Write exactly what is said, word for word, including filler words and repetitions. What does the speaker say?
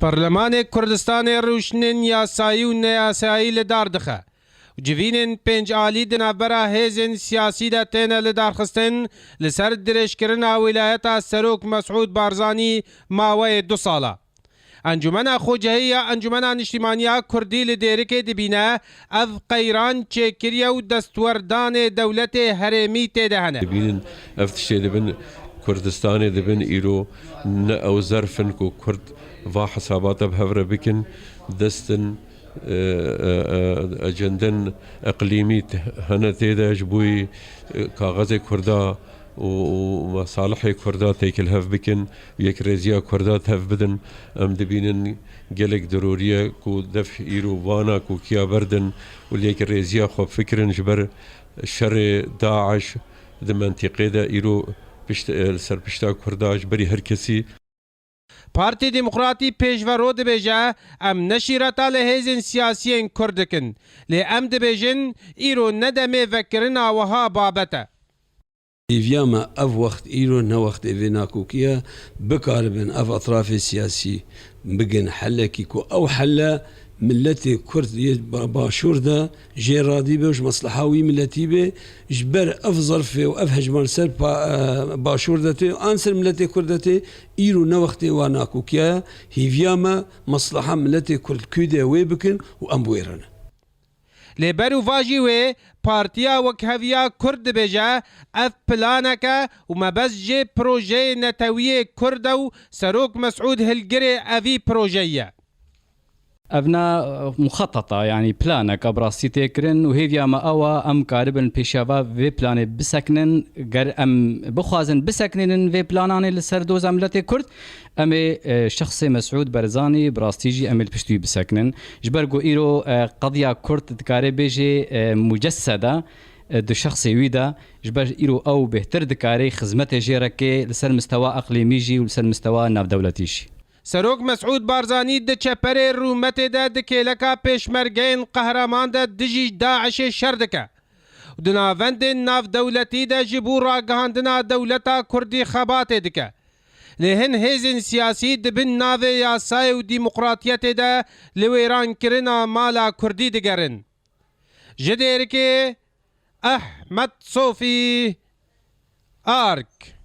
Perlemanê Kurdistanê rûşinên yasayî û neyasayî li dar dixe û civînên pênc alî di navbera hêzên siyasî de têne lidarxistin, li ser dirêjkirina wîlayeta Serok Mesûd Barzanî maweyê du sala. Encûmena Xwecihî ya Encûmena Niştîmaniya Kurdî li Dêrikê dibîne, ev qeyran çêkiriye û destwerdanê dewletê herêmî tê de hene. Dibînin ev tiştê dibin Kurdistanê dibin îro ne ew zerf in ku Kurd va hesabata bi hev re bikin, dest in, e, e, e, ecenden eqlîmî te-, hene tê de ji bo, e, kaxezê Kurda û, û mesalihê Kurda têkil hev bikin û yekrêziya Kurda tev bidin. Em dibînin gelek dirorî ye ku def îro vana kokiya berdin û li yekrêziya xwe bifikirin ji ber şerê DAIŞ di mentîqê de îro pişt, li ser pişta Kurda ji berî her kesî. Partî Demokratî pêşvero dibêje, em neşîreta li hêzên siyasiyên Kurd dikin, lê em dibêjin, îro ne demê vekirina wiha babet e. Hêviya me ev wext îro ne wextê vê nakokî ye, bikaribin ev etrafê siyasî bigin helekî ku ew hele miletê Kurd yê ba-, başûr de jê radî be û ji mesleha wî miletî be, ji ber ev zerfê û ev hejma li ser pa-, e, başûr de tê, an ser miletê Kurd de tê, îro ne wextê wa nakokî ye. Hêviya me mesleha miletê Kurd kû de wê bikin û em bi wê re ne. Lê ber û va jî wê, Partiya Wekheviya Kurd dibêje, ev planek e û mebest jê projeyê netewiyê Kurd e û Serok Mesûd hilgirê evî projeyî ye. Ev ne, e, muxeteta, yanî planeke bi rastî tê kirin û hêviya me ew e, em karibin pêşiya va vê planê bisekinin. Ger em bixwazin biseknînin vê plananê li ser doza miletê Kurd, em ê, e, şexsê Mesûd Barzanî bi rastî jî em ê li pişt wî bisekinin. Ji ber ku îro, e, qediya Kurd dikare bêjê, e, mucessede, e, di şexsê wî de, ji ber îro ew bêhtir dikare xizmetê jê re ke li ser mistewa eqlîmî jî û li ser mistewa navdewletî jî. Serok Mesûd Barzanî di çeperê rûmetê de di kêleka pêşmergeyên qehreman de dijî DAIŞê şer dike. Di navendên navdewletî de ji bo ragihandina dewleta Kurdî xebatê dike. Lê hin hêzên siyasî di bin navê yasayê û demokratiyetê de li wêrankirina mala Kurdî digerin. Ji Dêrikê, Ehmed Sofî, Ark.